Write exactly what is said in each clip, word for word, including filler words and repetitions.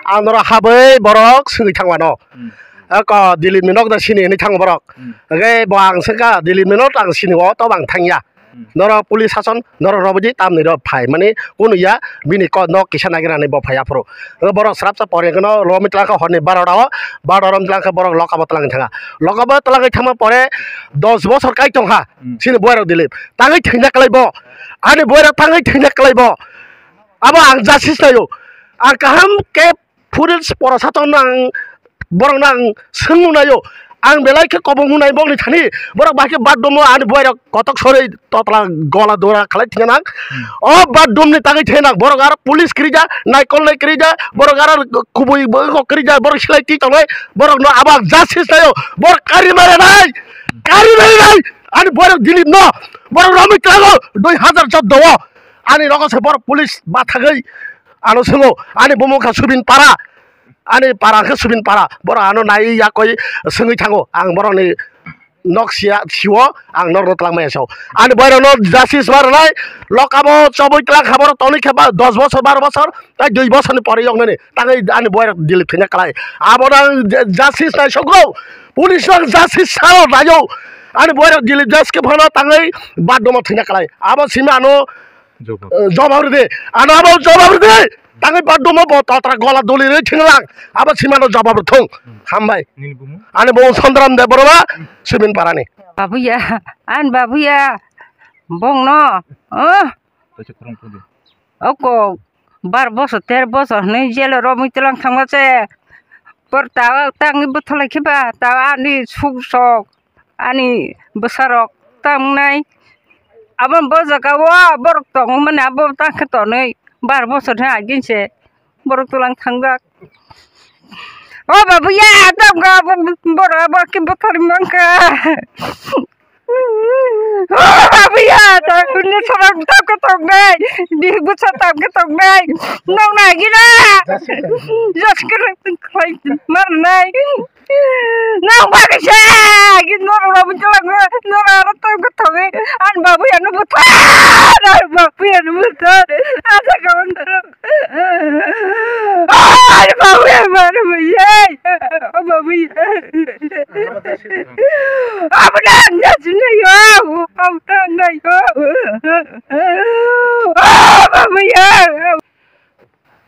Ang norok habwi borok swngwi thangmano. Hmm. Ako Dilip ni nok da sini hinwi thango borok. Hmm. Hwnkhe bo ang swngkha Dilip ni nok ang sini o, tobo ang thangya. Hmm. Norok police sason, norok rwbaidi tamni rok phai mani kunu ya, bini ko nok kisa naigra ni bo phai aphuru. Hwnkhe borok srapsa pore hwnkhe no romwi twlang kha horni barota o, barota romwi twlang kha borok lokabo twlangwi thanga. Lokabo twlangwi thangma pore dos bosor kai tongkha. Hmm. Sini boy rok Dilip. Tangwi thwina kwlai bo. Ani boy rok tangwi thwina kwlai bo. Abo ang justice naio. Ang kaham khe police pora sato nang borok nang swngmung naio. Ang belai khe kobong hwnai bokni thani. Borok bahai khe bat domo ani boy rok kotok soroi totla gola dora khalai thina nang. O bat domni tangwi thai nang. Borok aro police kwrwija, naikol nai kwrwija, borok aro kubui bo kwrwija, borok silai twi tongnai. Borok no abo ang justice naio. Borok kari mare nai. Kari mare nai. Ani boy rok Dilip no. Borok romwi tlango dui hazar chaudo o. Ani rogo se borok police bathagwi ano swngo, ani bumung kha Subin Para, ani para khe Subin Para, borok ano nai yakoi swngwi thango, ang borokni nok sia sio, ang norokno twlangmaya sao. Ani boy rokno justice ma rwnai, lokabo chobwi twlang kha borok tonwi khe ba dos bosor, baro bosor, tai dui bosorni pore yoknani, tangwi ani boy rok Dilip thwina kwlai. Abono ang justice nai sokgo, police rok justice sao naio, ani boy rok Dilip justice khe phano tangwi bat domo thwina kwlai. Abo simi ano Jobab. Eh, jobab rwdi. Ano abo jobab rwdi. Tangwi ba dumo bo totra gola duli rwi thwnglang. Abo simano jobab rwthung. Hambai. Nini bumu? Ani bumu Sondram Debbarma, Subin Parani. Babuya, an babuya. Bongno. Oh. Kaisa khorang khudi. Oko bar bosor, ter bosor hwnwi jelo romwi twlang thangma se. Por tawa tangwi bwthalai khe ba, tawa ani suk sok. Ani bwsarok tamo wngnai. Abo bo jaga o borok tongmani abo tangkhe tonwi bar bosor ni agini se borok twlang thangjak. O babuya, tamkha abo borok abo khe bwtharwi mankha. O babuya, ta kunu sara tamkhe tongnai. Bihik bwsa tamkhe tongnai. Nong nagina. Jaskhe khlai marnai. Nang bagwi se, git norok rok bwthalango, norok aro tong khe thogwi, ani babu yano bwthar, ani babu yano bwthar, asa kawan norok. Ani babu ya mano ye, babu ya. Abo na na sinayo, abo na na yo. Babu ya.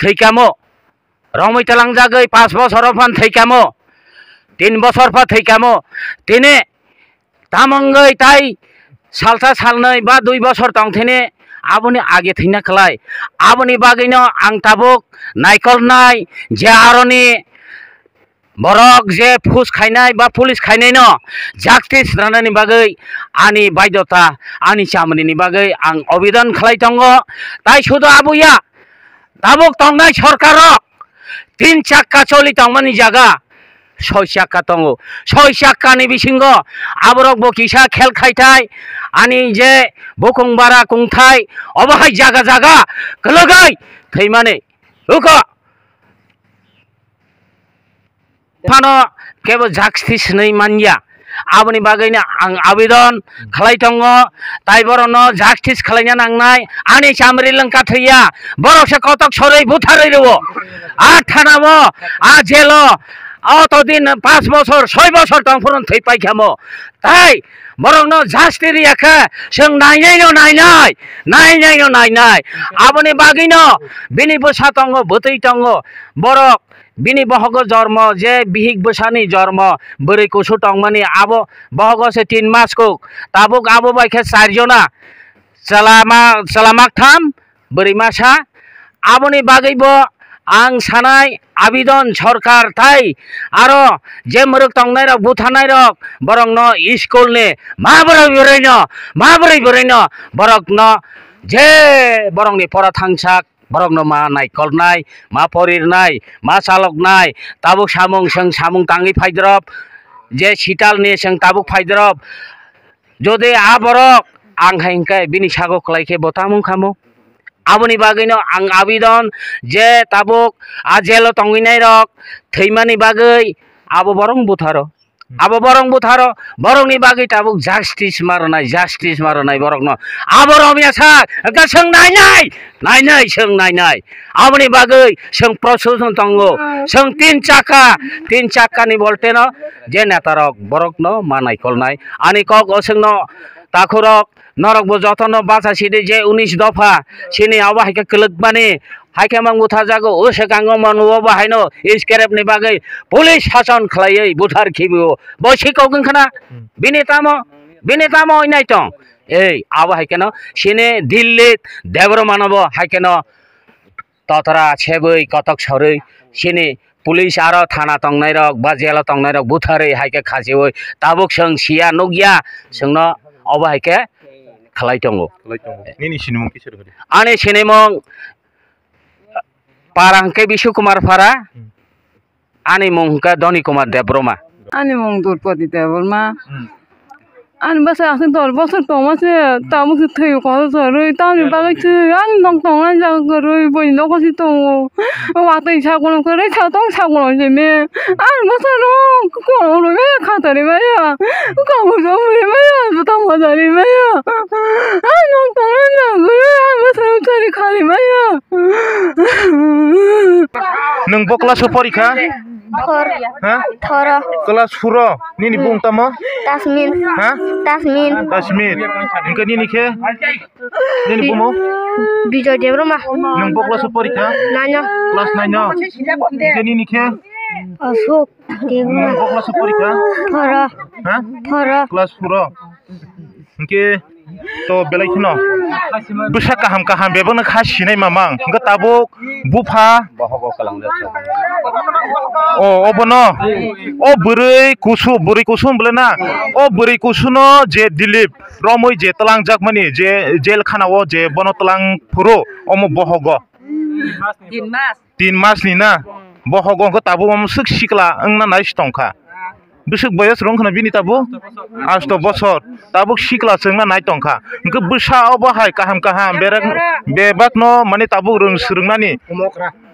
Thwikamo. Romwi twlangjagwi paanch bosor o phan thwikamo, tin bosor pha thwikamo, tini tamongwi tai salsa salnwi ba dui bosor tongthini aboni age thwina khlai. Aboni bagwino ang tabuk naikolnai je aroni borok je phus khainai ba police khainaino justice ranani bagwi ani baidota, ani chamrini bagwi ang obedan khlai tongo. Tai sudo abuya, tabuk tongnai sorkar rok tin chakka choli tongmani jaga soi chakka tongo. Soi chakka ni bisingo aborok bo kisa khel khai thai, ani je bukung bara kung thai, obo hai jaga jaga kwlwgwi thwimani uko phano kebo justice hinwi manya. Aboni bagwino ang abidon khlai tongo, tai borokno justice khlaina nangnai. Ani chamri lwngkha thwiya, borok se kotok sorwi butharwi rwo. A thanao, a jelo, o to din paanch bosor, soi bosor tong phuru thwi paikhamo. Tai borokno justice riya khe chwng nainai no nainai, nainai no nainai. Aboni bagwino bini bwsa tongo, bwtwi tongo, borok bini bohogo jormo, je bihik bwsani jormo, bwrwi kusu tongmani, abo bohogo se tin mas kuk. Tabuk abo bai khe char jona, chwla ma-, chwla maktham, bwrwi masa. Aboni bagwi bo ang sanai abidon sorkar tai aro je mwrwk tongnai rok, butharnai rok, borokno school ni ma bwrwi bwrwino, ma bwrwi bwrwino borokno je borokni pora thangsak, borokno ma naikolnai, ma porirnai, ma chaloknai, tabuk samung chwng samung tangwi phaidrop, je sitalni chwng tabuk phaidrop. Jodi a borok ang hai hwnkhe bini sago kwlai khe bo tamo wngkhamo? Aboni bagwino ang abidon je tabuk a jelo tongwinai rok thwimani bagwi abo borok butharo. Abo borok butharo, borokni bagwi tabuk justice ma rwnai, justice ma rwnai borokno. Abo romya sak, hwnkhe chwng nainai, nainai, chwng nainai. Aboni bagwi chwng proseson tongo, chwng tin chakka, tin chakkani bolteno je netarok borokno ma naikolnai. Ani kok o chwngno takhurok, norokbo jotono bacha sidi je unis dopha, chini abo hai khe kwlwkmani, hai khe mang butharjago, o swkango manu o bahaino iskerep ni bagwi police sason khlaiwi buthar khibi o. Bo si kok wngkhana, bini tamo, bini tamo wngnai tong. Ei, abo hai kheno chini Dilip Debbarma no bo hai kheno totra sebwi kotok sorwi chini police aro thana tongnairok ba jail o tongnairok butharwi hai khe khachiwi tabuk chwng siya nukya chwngno obo hai khe khlai tongo. Khlai tongo. Nini sinimung kisa rwdi. Ani sinimung para hwnkhe Bishu Kumar Para. Hmm. Ani mung hwnkhe Dhoni Kumar Debbarma. Ani mung Durpati Debbarma. Hmm. Ani bwsa aswk dor bosor tongma se, tabuk se thwi kotor torwi, tamni bagwi se ani nok tongnai jaga kwrwi, buini nogo se tongo. Watwi sakono kwrwi, satong sakono simi. Ani bwsa rok kono rwi khatari maya, kamu somri maya, bwtang bwtari maya. Ani nok tongnai jaga kwrwi, ani bwsa rok chari khari maya. Nwng bo class o porikha? Thor. Ha? Thoro. Class four o. Nini bung tamo? Tasmin. Ha? Tasmin. Tasmin. Hwnkhe nini khe? Nini bumo? Bijoy Debbarma. Nwng bo class o porikha? Nine o. Class nine o. Hwnkhe nini khe? Ashok Debbarma. Nwng bo class o porikha? Thoro. Ha? Thoro. Class four o. Hwnkhe to belai kheno bwsa kaham kaham bebakno kha sinai mamang. Hwnkhe tabuk bupha. Bohogo kwlangjak. O, obono. O bwrwi kusu, bwrwi kusu hwn bwle na? O bwrwi kusuno je Dilip romwi je twlangjakmani, je jail khana o je bono twlang phuru, omo bohogo. Tin mas. Tin mas ni na? Bohogo hwnkhe tabuk omo swk sikla wngna nai se tongkha. Bwswk boyos rwng khna bini tabuk? Asto bosor. Tabuk sikla se wngna nai tongkha. Hwnkhe bwsa obo hai kaham kaham berek bebakno mane tabuk rwng swrwngnani.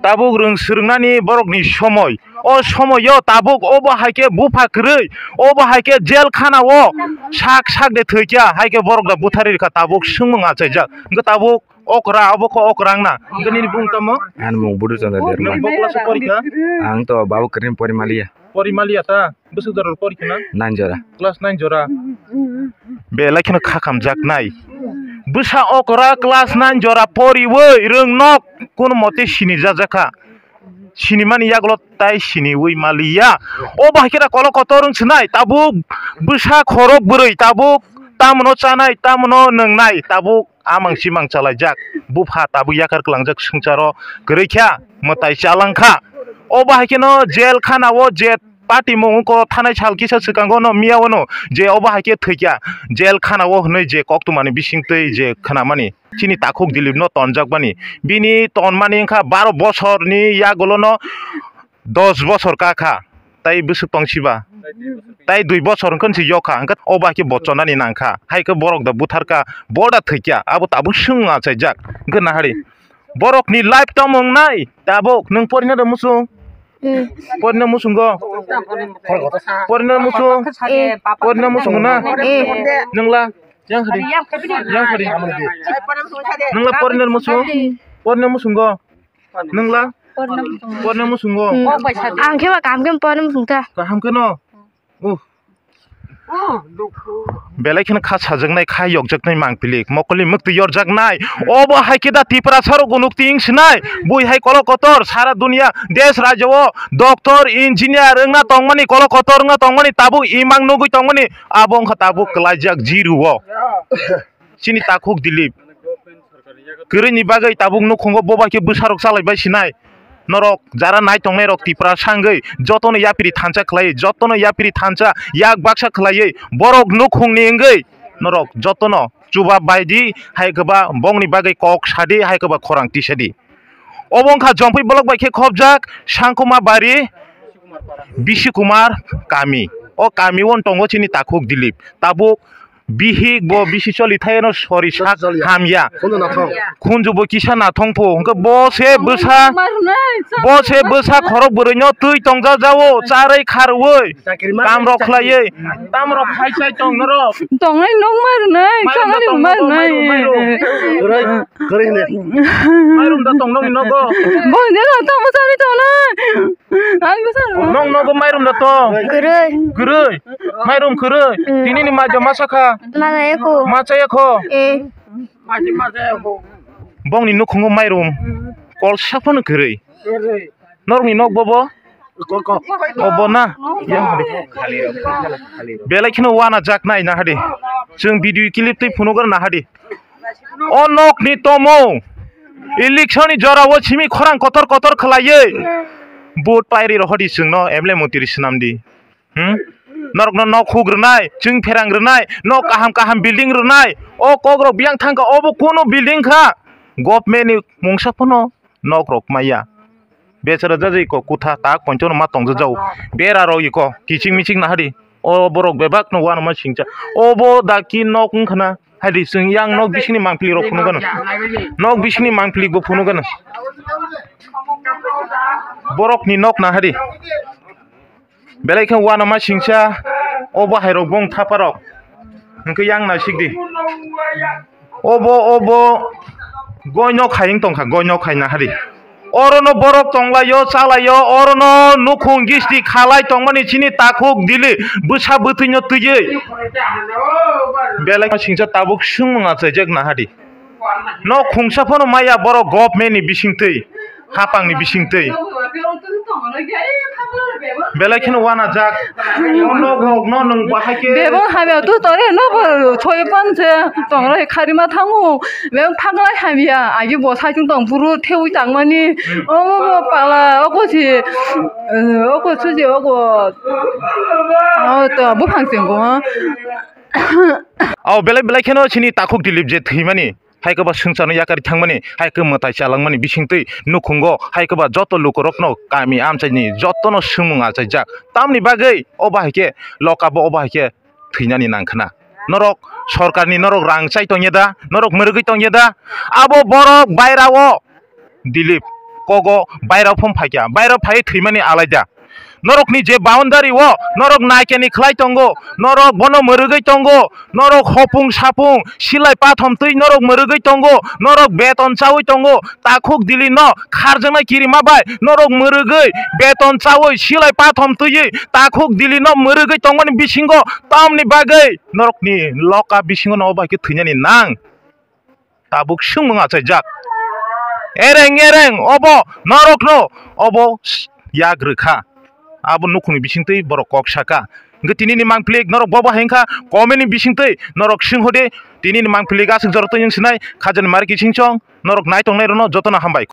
Tabuk rwng swrwngnani borokni somoi. O somoio tabuk obo hai khe bupha kwrwi, obo hai khe jail khana o sak sak de thwikya, hai khe borok da butharwi rwkha, tabuk swngmung achaijak. Hwnkhe tabuk okra, obo khe okra wngna. Hwnkhe nini bung tamo? Ani mung Budu Chandra Derma. Nwng bo class o porikha? Ang to Babu Karim pori maliya. Pori maliya ta? Bwswk jora pori khna? Nine jora. Class nine jora. Belai kheno kha khamjak nai. Bwsa okra class nine jora poriwi rwng nok kono mote sini jajakha. Sinimani yagulo tai siniwi maliya. O bahai khe da kolo kotor wng sinai, tabuk bwsa khorok bwrwi, tabuk tamono chanai, tamono nwngnai, tabuk amang simang chalaijak. Bupha tabuk yakar kwlangjak swngcharo kwrwi kha mwtai chalangkha. O bahai kheno jail khana o je party mung ko thanai sal kisa swkango no miya wano je obo hai khe thwikya jail khana o hwnwi je koktwmani bisingtwi je khwnamani chini takhuk Dilip no tonjakmani bini tonmani wngkha baro bosorni yagulo no dos bosor kakha tai bwswk tongsiba tai dui bosor wngkha se yokha hwnkhe obo hai khe bochonani nangkha hai khe borok da butharka bo da thwikya abo tabuk swng achaijak hwnkhe nahari. Borokni life tamo wngnai tabuk. Nwng porina da muchung? Eh. Porina muchungo? Porina muchung? Eh. Porina muchungo na? Eh. Nwngla? Yang khadi. Yang khadi. Nwngla porina muchung? Porina muchungo? Nwngla? Porina muchungo? Hmm. Ang khe ba kaham khe porina muchung ta. Kaham khe no? Uh. Belai kheno kha sajaknai, kha yokjaknai mangpilik, mokolni mwktwi yorjaknai. Obo hai khe da Tiprasa rok gunuk ting sinai. Bui hai kolok kotor, sara dunia, desh rajyo o doctor, engineer wngna tongmani, kolok kotor wngna tongmani, tabuk imang nugwi tongmani, abo wngkha tabuk kwlaijak jiru o. Chini takhuk Dilip. Kwrwini bagwi tabuk nukhungo boba khe bwsarok chalaibai sinai. Norok jara nai tongnai rok Tiprasa wngwi jotono yapri thansa khlai, jotono yapri thansa yak baksa khlaiwi borok nukhungni wngwi norok jotono chuba baidi hai kwba bongni bagwi kok sadi hai kwba khorang tisadi. Obo wngkha Jompui block bai khe khobjak Sangkuma Bari Bisi Kumar kami. O kami o tongo chini takhuk Dilip. Tabuk Bihik bo bisi choli thaino sori sak hamya. Khunju bo kisa nathong pho. Hwnkhe bo se bwsa, bo se bwsa khorok bwrwi no twi tongja jao, charwi kharwi, kam rok khlaiwi, tam rok khai sai tong norok. Tongnai nok ma rwnai, mairum da chanani tong ma nogo, rwnai. Mairum, mairum. Kwrwi, kwrwi hwnwi. Mairum da tong nokni nogo. Bo hwnwi tamo charwi tongnai. Ang bwsa rwnai. Nok nogo mairum da tong. Kwrwi. Kwrwi. Mairum kwrwi. Mm. Tini ni majo masa kha. Masa eko. Masa eko. Eh. Bongni nukhungo mairum. Kol saphano kwrwi. Norokni nok bobo? Obo na? Belai kheno wana jak nai nahadi. Chwng video clip twi phunukgwna nahadi. O nokni tomo election ni jorao simi khorang kotor kotor khwlaiwi vote pairi rohodi chwngno M L A mantri swnamdi. Hmm? Norokno nok huk rwnai, chwng pherang rwnai, nok kaham kaham building rwnai. O kokrok biyang thangkha, obo kono building kha. Government ni mungsa phano nok rok maya. Bechara jajai ko kutha tak ponchono ma tongja jau. Bera rok iko kiching miching nahadi. O borok bebak no wanama singcha. Obo daki nok wngkhana. Hadi chwng yang nok bisingni mangpili rok phunukgwna. Nok bisingni mangpili bo phunukgwna. Borokni nok nahadi. Belai khe wanama singcha, obo hai rok bong thapa rok. Hwnkhe yang naisik di. Obo, obo, goi nok hai wng tongkha, goi nok hai nahadi. Oro no borok tonglaio, chalaio, oro no nukhung gisti khalai tongmani chini takhuk dili bwsa bwtwi no twiwi. Belai singcha tabuk swngmung achaijak nahadi. Nok khungsa phano maya borok government ni bisingtwi, hapang ni bisingtwi. Belai kheno wana jak. Nok rok no nwng bahai khe. Bebong hamya tu tore no bo choi pan se tong roi khari ma thangu. Bebong phaglai hamya agi bo sai tong buru thewi tangmani. O pala o ko si o ko suji o ko. O to buphang sing ko. O belai belai kheno chini takhuk Dilip je thwimani, hai khe ba swngcharno yakari thangmani, hai khe mwtai chalangmani bisingtwi nukhungo, hai khe ba joto lukurokno kami amchaini jotono swngmung achaijak. Tamni bagwi o bahai khe loka bo o bahai khe thwinani nangkhna. Norok sorkarni norok rang chai tongya da, norok mwrwgwi tongya da? Abo borok bairao Dilip, kogo bairao phone phaikya, bairao phaiwi thwimani alaida. Norokni je boundary o norok naikeni khlai tongo, norok bono mwrwgwi tongo, norok hopung sapung silai pathom twi norok mwrwgwi tongo, norok beton chawi tongo, takhuk Dilip no kharjaknai kirima bai norok mwrwgwi beton chawi silai pathom twiwi takhuk Dilip no mwrwgwi tongmani bisingo tamni bagwi norokni loka bisingo no obo hai khe thwinani nang. Tabuk swngmung achaijak. Ereng ereng obo norokno obo yak rwkha. Abo nukhungni bisingtwi borok kok saka. Hwnkhe tinini mangpili norok bobo hai wngkha comment ni bisingtwi norok swng hode tinini mangpili aswk jorotwi wng sinai khajani mari kisingchong norok nai tongnai rokno jotono hambai.